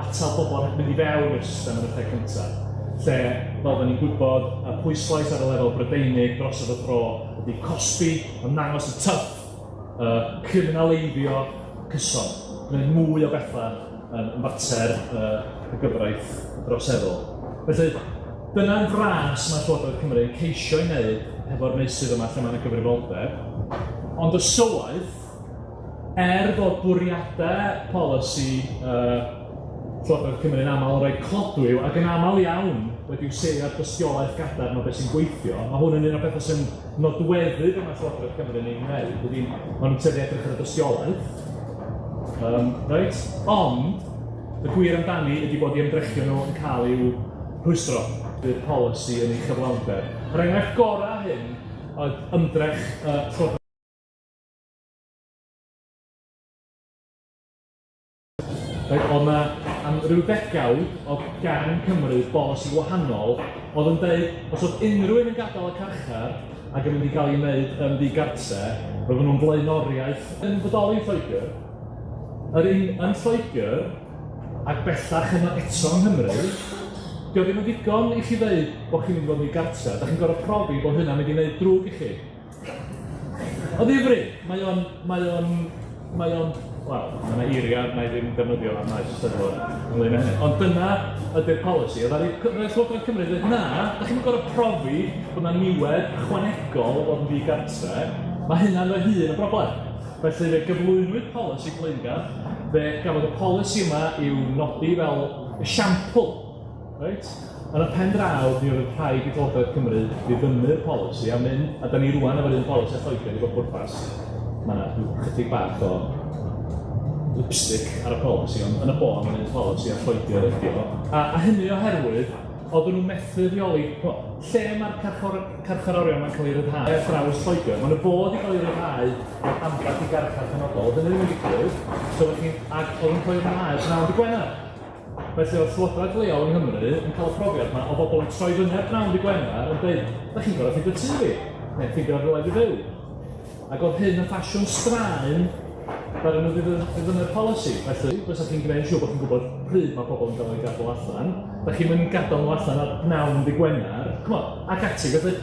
atal pobl rhag mynd i fewn i'r system yn y lle cyntaf. Lle, fel da ni'n gwybod, y pwyslais ar y lefel Brydeinig dros y tro ydy cosbi, ymddangos yn tough, criminaleiddio cyson, gwneud mwy o bethau yn fater y gyfraith droseddol. Felly, dyna'n fras mae Llywodraeth Cymru yn ceisio ei wneud hefo'r meysydd yma lle mae yna gyfrifoldeb. Ond y sylwaith, er fod bwriadau polisi Llywodraeth Cymru yn aml yn rhoi clodwiw ac yn aml iawn wedi'w seilio ar dystiolaeth gadarn o beth sy'n gweithio, mae hwn yn un o'r pethau sy'n nodweddu be mae Llywodraeth Cymru yn ei wneud, ydy maen nhw'n tueddu edrych ar y dystiolaeth. Reit? Ond, y gwir amdani ydy bod eu ymdrechion nhw yn cael eu rhwystro. Bydd polisi yn ei chyflawnder. Yr enghraifft gorau hyn oedd ymdrech uh, Reit, oedd 'na am ryw ddegawd oedd gan Cymru bolisi wahanol oedd yn deud os oedd unrhyw un yn gadael y carchar ac yn mynd i gael ei wneud yn ddigartre, roedden nhw'n flaenoriaeth yn bodoli yn Lloegr. Yr un yn Lloegr, ac bellach yma eto yng Nghymru, dio ddim yn ddigon i chi ddeud bod chi'n mynd i fod yn ddigartre, da chi'n gorfod profi bod hynna'n mynd i wneud drwg i chi. O ddifri, mae o'n, mae o'n, mae o'n, wel, mae yna eiriau na i ddim defnyddio ar maes y Steddfod ynglyn â hynny. Ond dyna ydy'r polisi. Oedd ar Llywodraeth Cymru dweud, na, da chi'n gorfod profi bod yna niwed ychwanegol o fod yn ddigartre, mae hynna'n fy hun yn broblem. Felly fe gyflwynwyd polisi blaengar, fe gafodd y polisi yma i'w nodi fel esiampl. Reit? Yn y pen draw, mi oedd yn rhaid i Llywodraeth Cymru ddiddymu'r polisi a mynd, a da ni rwan efo'r un polisi â Lloegr i bob pwrpas. Mae yna rhyw chydig bach o lipstick ar y polisi, ond yn y bôn mae'n un polisi â Lloegr ydi o. A, a hynny oherwydd, oedden nhw'n methu rheoli, ch'mo', lle mae'r carchor, carcharorion ma'n cael eu rhyddhau ar draws Lloegr, maen nhw fod i gael eu rhyddhau mewn ambell i garchar penodol, oedd hynny ddim yn digwydd, so oeddech chi'n, ac oedd nhw'n cael eu rhyddhau pnawn dy Gwener. Felly oedd llywodraeth leol yng Nghymru yn cael y profiad 'ma o bobl yn troi fyny ar bnawn dy Gwener yn dweud, da chi'n gorfod ffeindio tŷ fi, neu ffeindio rhywle i fyw. Ac oedd hyn yn ffasiwn straen ddaru nhw ddiddymu'r polisi. Felly, fysa chi'n gwneud yn siŵr bod chi'n gwybod pryd mae pobl yn cael eu gadael allan, da chi'n mynd gadael nhw allan ar bnawn dy Gwener, ch'mod, ac ati. Felly,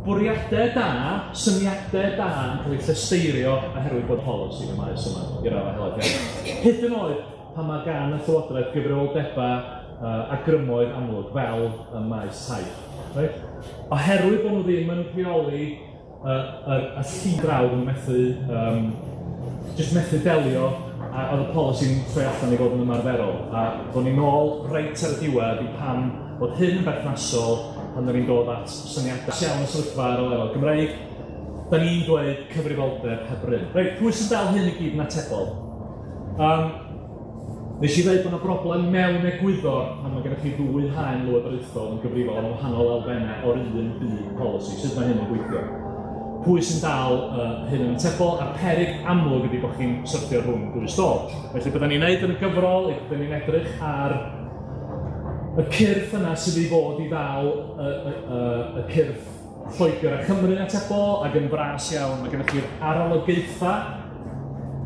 bwriadau da, syniadau da yn cael eu llesteirio oherwydd bod polisi yn y maes yma i raddau helaeth iawn. Hyd yn oed pan mae gan y Llywodraeth gyfrifoldebau a grymoedd amlwg, fel ym maes tai. Reit? Oherwydd bod nhw ddim yn rheoli y, y lli draw, nhw'n methu, um, jyst methu delio, a oedd y polisi'n troi allan i fod yn ymarferol. A ddo'n ni'n ôl reit ar y diwedd i pam bod hyn yn berthnasol pan oedden ni'n dod at syniadau iawn y sefyllfa ar y lefel Gymreig. Da ni'n dweud cyfrifoldeb heb rym. Reit, pwy sy'n dal hyn i gyd yn atebol? Um, nes i ddweud bod yna broblem mewn egwyddor pan mae gennych chi ddwy haen lywodraethol yn gyfrifol am wahanol elfennau o'r un byd polisi. Sut mae hyn yn gweithio? Pwy sy'n dal hyn yn atebol? A'r peryg amlwg ydy bod chi'n syrthio rhwng dwy stôl. Felly bydden ni'n neud yn y gyfrol, bydden ni'n edrych ar y cyrff yna sydd i fod i ddal y, y, y, y cyrff Lloegr a Chymru yn atebol, ac yn fras iawn, mae gennych chi'r arolygaethau,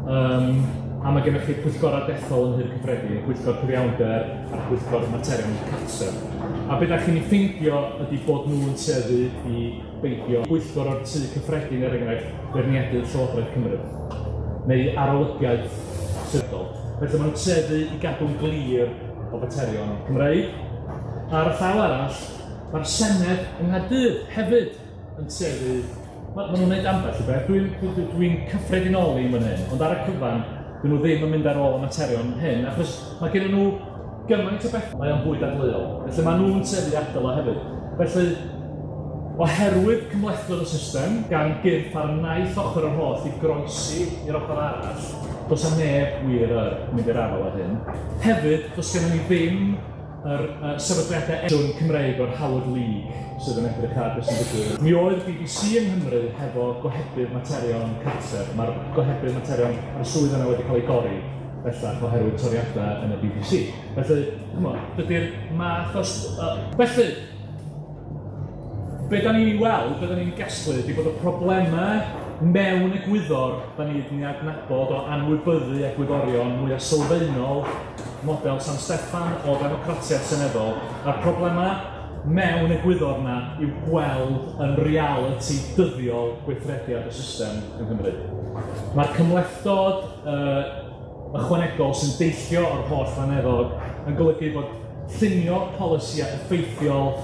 um, a mae gennych chi'r pwyllgorau dethol yn Nhŷ'r Cyffredin, y pwyllgor cyfiawnder a'r pwyllgor materion cartref. A be da chi'n ei ffeindio ydy bod nhw'n tueddu i beidio pwyllgor o'r Tŷ Cyffredin, er enghraifft, beirniadu Llywodraeth Cymru, neu arolygiaeth sefydlol. Felly maen nhw'n tueddu i gadw'n glir o faterion Cymreig. Ar y llaw arall, Mae'r Senedd yng Nghaerdydd hefyd yn tueddu... Maen nhw'n gwneud ambell i beth, dwi'n dwi, dwi, dwi cyffredinoli yn fan hyn, ond ar y cyfan, dyn nhw ddim yn mynd ar ôl y materion hyn, achos mae gen nhw gymaint o bethau, mae o'n fwy dadleuol. Felly maen nhw'n tueddu adael o hefyd. Felly, oherwydd cymhlethdod y system, gan gyrff ar naill ochr yr holl i groesi i'r ochr arall, does 'na neb wir yn mynd i'r afael â hyn. Hefyd, does gennym ni ddim yr sefydliadau enw Cymreig o'r Howard League sydd yn edrych ar beth sy'n digwydd. Mi oedd BBC yng Nghymru hefo gohebydd materion cartref. Mae'r gohebydd materion, mae'r swydd yna wedi cael ei dorri bellach oherwydd toriadau yn y BBC. Felly, ch'mod, dydy'r math o... Felly, Be da ni'n ei weld, be da ni'n ei gasglu, ydy bod y problemau mewn egwyddor da ni wedi adnabod o anwybyddu egwyddorion mwyaf sylfaenol model San Steffan o ddemocratiaeth seneddol, a'r problemau mewn egwyddor na i'w gweld yn realiti dyddiol gweithrediad y system yng Nghymru. Mae'r cymhlethdod ychwanegol sy'n deillio o'r holl faneddog yn golygu bod llunio polisïau effeithiol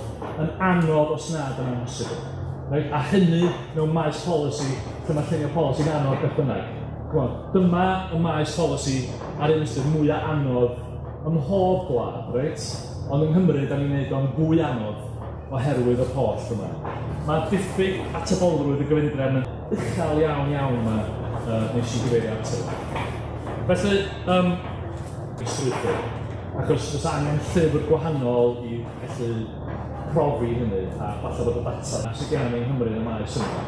yn anodd os nad yn amhosibl. Reit? A hynny mewn maes polisi lle mae llunio polisi'n anodd beth bynnag. Ch'mod, dyma y maes polisi ar un ystyr mwyaf anodd ym mhob gwlad, reit? Ond yng Nghymru, da ni'n neud o'n fwy anodd oherwydd yr holl yma. Mae diffyg atebolrwydd y gyfundrefn yn uchel iawn iawn yma, nes i gyfeirio ato fo. Felly, um, strwythur, achos fysa angen llyfr gwahanol i allu profi hynny, a falle bod y data sydd gennym ni yng Nghymru yn y maes yma.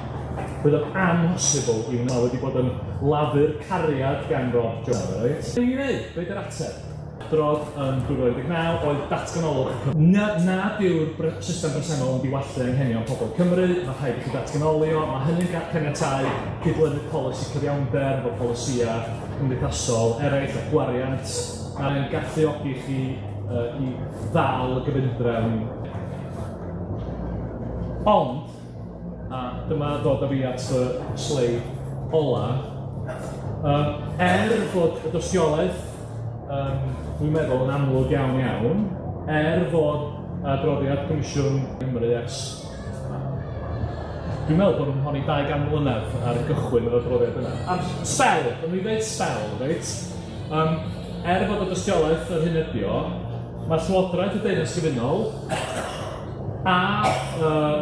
Bydd o'n amhosibl i wneud. Mae wedi bod yn lafur cariad gan Rob Jones, reit? Be ni'n wneud? Be di'r ateb? Adrodd yn 2019 oedd datganolwch Cymru. Na, nad yw'r system bresennol yn diwallu anghenion pobl Cymru, mae rhaid i chi ddatganoli o, mae hynny'n caniatáu cydlynu polisi cyfiawnder efo polisïau cymdeithasol eraill a gwariant. Mae'n galluogi chi i ddal y gyfundrefn. Ond, a dyma ddod â fi at fy sleid ola, er bod y dystiolaeth, dwi'n meddwl, yn amlwg iawn iawn, er fod adroddiad Comisiwn Cymru ers, dwi'n meddwl bod nhw'n honni 200 mlynedd ar gychwyn yr adroddiad yna. Am sbel, o'n i'n dweud sbel, reit? Er fod y dystiolaeth yr hyn ydi o, mae Llywodraeth y Deyrnas Gyfunol a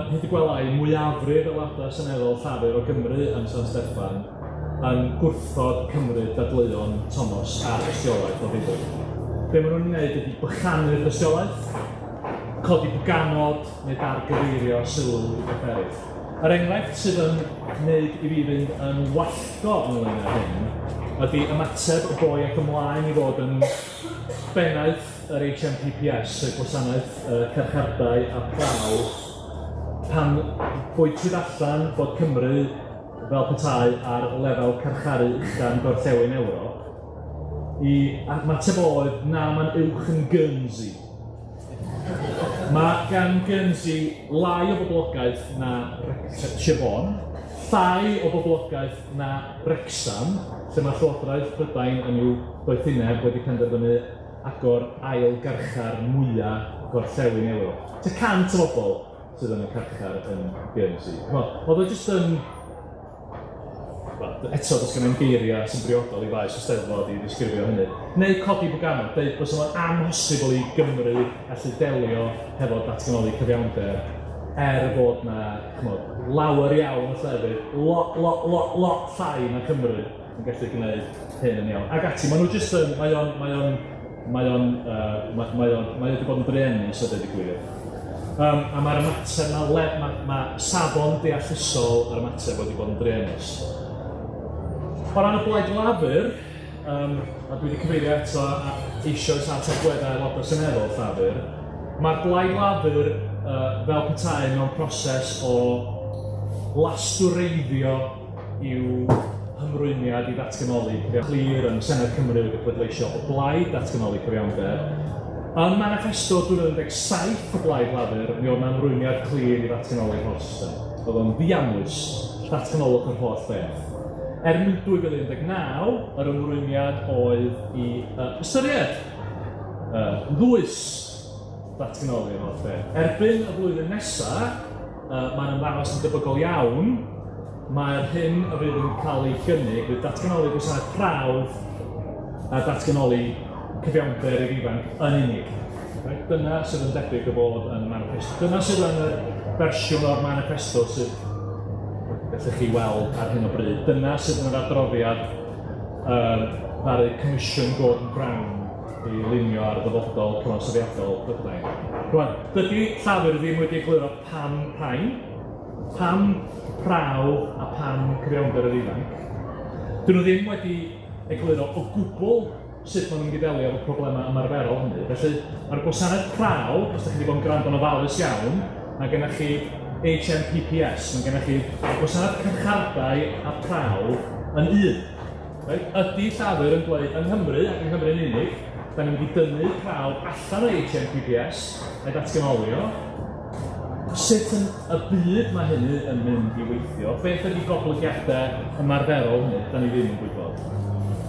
hyd y gwelai mwyafrif aelodau seneddol Llafur o Gymru yn San Steffan yn gwrthod cymryd dadleuon Thomas a'r dystiolaeth o ddifrif. Be maen nhw'n ei wneud ydy bychanu'r dystiolaeth, codi bwganod neu dargyfeirio sylw i beth eraill. Yr enghraifft sydd yn gwneud i fi fynd yn wallgo ynglyn â hyn ydy ymateb y boi ac ymlaen i fod yn bennaeth yr HMPPS, y Gwasanaeth Carchardai a Prawf, pan bwytwyd allan bod Cymru fel petai ar lefel carcharu ucha yn Gorllewin Ewrop, i ymateb oedd, na, mae'n uwch yn Guernsey. Mae gan Guernsey lai o boblogaeth na Sir Fôn, llai o boblogaeth na Wrecsam, lle mae Llywodraeth Prydain yn i'w doethineb wedi penderfynu agor ail garchar mwya Gorllewin Ewrop. Tua 100 o bobl sydd yn y carchar yn Guernsey. Chimod, oedd o jyst yn... Wel, eto, does gen i'm geiriau sy'n briodol i faes y Steddfod i ddisgrifio hynny. Neu codi bwganod, deud bod o'n amhosibl i Gymru allu delio hefo datganoli cyfiawnder er bod na, chimod, lawer iawn o llefydd, lot, lot, lot, lot llai na Cymru yn gallu gwneud hyn yn iawn. Ac ati, maen nhw jyst yn, mae o'n, mae o'n, mae o'n, mae, mae o'n, mae wedi bod yn druenus a dweud y gwir. A mae'r ymateb, mae, le, mae, mae safon deallusol yr ymateb wedi bod yn druenus. O ran y Blaid Lafur, a dwi wedi cyfeirio eto eisoes at agweddau aelodau seneddol Llafur, mae'r Blaid Lafur fel petai mewn proses o lastwreiddio i'w hymrwymiad i ddatganoli cyfiawnder. Clir yn Senedd Cymru wedi pleidleisio o blaid datganoli cyfiawnder. Ym maniffesto 2017 y Blaid Lafur, mi oedd 'na ymrwymiad clir i ddatganoli'r holl system. Oedd o'n ddiamwys, datganolwch yr holl beth. Erbyn 2019, yr ymrwymiad oedd i ystyried yn ddwys datganoli'r holl beth. Erbyn y flwyddyn nesaf, mae'n ymddangos yn debygol iawn, mae'r hyn a fydd yn cael ei gynnig fydd datganoli gwasanaeth prawf a datganoli cyfiawnder i'r ifanc yn unig. Right? Dyna sydd yn debyg o fod yn y manifesto. Dyna sydd yn y fersiwn o'r manifesto sydd gallwch chi weld ar hyn o bryd. Dyna sydd yn yr adroddiad ddaru Comisiwn Gordon Brown i lunio ar ddyfodol cyfansoddiadol Prydain. Rwan, dydy Llafur ddim wedi egluro pam rhain, pam prawf a pam cyfiawnder yr ifanc. Dyn nhw ddim wedi egluro o gwbl sut maen nhw'n mynd i ddelio efo problemau ymarferol hynny. Felly, mae'r gwasanaeth prawf, os ydych chi wedi bod yn gwrando'n ofalus iawn, mae gennych chi HMPPS, mae gennych chi gwasanaeth carchardai a prawf yn un. Reit, ydy Llafur yn dweud yng Nghymru, ac yng Nghymru yn unig, da ni'n mynd i dynnu prawf allan o HMPPS a'i ddatganoli o? Sut yn y byd mae hynny yn mynd i weithio? Beth ydy goblygiadau ymarferol hynny? Da ni ddim yn gwybod.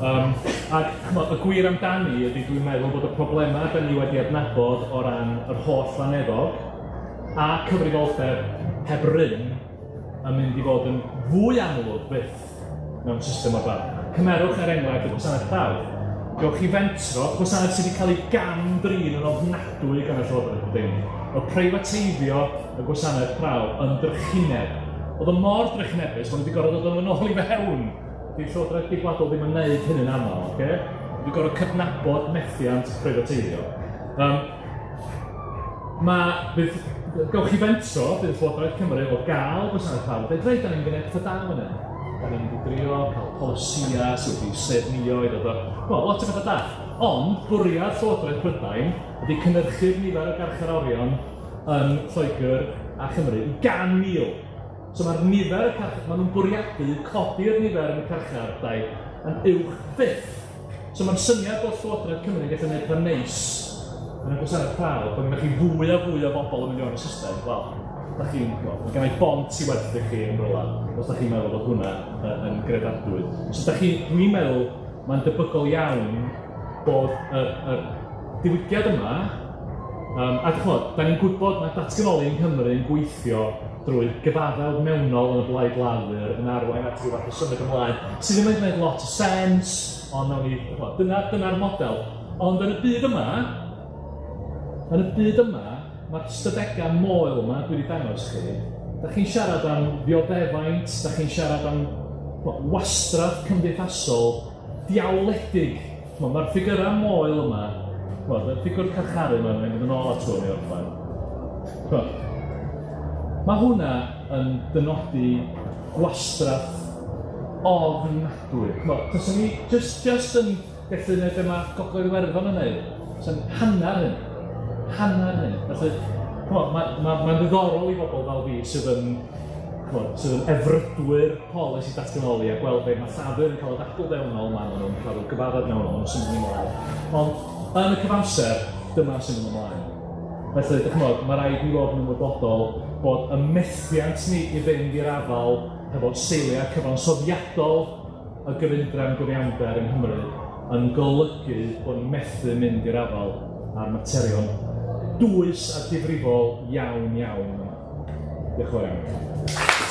Ac chimod, y gwir amdani ydy dwi'n meddwl bod y problemau da ni wedi adnabod o ran yr holl faneddog a cyfrifoldeb heb rym yn mynd i fod yn fwy amlwg fyth mewn system o'r fath. Cymerwch er enghraifft y gwasanaeth prawf. Gewch chi fentro, gwasanaeth sydd wedi cael ei gam-drin yn ofnadwy gan y Llywodraeth Brydeinig. Oedd preifateiddio y gwasanaeth prawf yn drychineb. Oedd o mor drychinebus, maen nhw wedi gorfod dod yn ôl i fewn. Dydy Llywodraeth Geidwadol ddim yn gwneud hyn yn aml, oce? Wedi gorfod cydnabod methiant preifateiddio. Mae, bydd Gawch chi fentro, bydd Llywodraeth Cymru o gael gwasanaeth pawb, dweud, reit, da ni'n gwneud pethau da fan hyn. Da ni'n mynd i drio cael polisïau sydd wedi saernïo i ddod o... Wel, lot o bethau da. Ond bwriad Llywodraeth Prydain ydy cynhyrchu'r nifer o garcharorion yn Lloegr a Chymru i 100,000. So mae'r nifer y carch... Maen nhw'n bwriadu codi'r nifer yn y carchardai yn uwch fyth. So mae'r syniad bod Llywodraeth Cymru yn gallu gwneud pethau neis yn y gwasanaeth prawf, bod gennych chi fwy a fwy o bobl yn mynd i mewn i'r system, wel, da chi'n, wel, mae gennau bont i werthu chi yn rhywle, os da chi'n meddwl bod hwnna yn gredadwy. So da chi, dwi'n meddwl, mae'n debygol iawn bod y, y diwygiad yma, a ch'mod, da ni'n gwybod mae datganoli yng Nghymru yn gweithio drwy gyfaddawd mewnol yn y Blaid Lafur yn arwain at ryw fath o symud ymlaen, sydd ddim yn gwneud lot o sens, ond nawn ni, ch'mod, dyna, dyna'r model. Ond yn y byd yma, yn y byd yma, mae'r ystadegau moel yma dwi wedi dangos chi, da chi'n siarad am ddioddefaint, da chi'n siarad am wastraff cymdeithasol diawledig. Ch'mod, mae'r ffigyrau moel yma, ch'mod, y ffigwr carcharu yma, mae'n mynd yn ôl at hwn i orffen. Ch'mod, mae hwnna yn dynodi gwastraff ofnadwy. Ch'mod, taswn ni jyst, jyst yn gallu gwneud be mae Gogledd Iwerddon yn neud, sa'n hanner hyn, hanner hyn. Felly, ch'mod, mae'n ma, ma, ma ddiddorol i bobl fel fi sydd yn ch'mod, sydd yn efrydwyr polisi datganoli a gweld be mae Llafur yn cael y ddadl fewnol, maen nhw'n cael y gyfaddawd mewnol, maen nhw'n symud ymlaen. Ond yn y cyfamser, dyma sy'n mynd ymlaen. Felly, dych ch'mod, mae rhaid ni fod yn ymwybodol bod y methiant ni i fynd i'r afael hefo seiliau cyfansoddiadol y gyfundrefn gyfiawnder yng Nghymru yn golygu bod ni'n methu mynd i'r afael â'r materion dwys a difrifol iawn iawn yma. Diolch yn fawr iawn.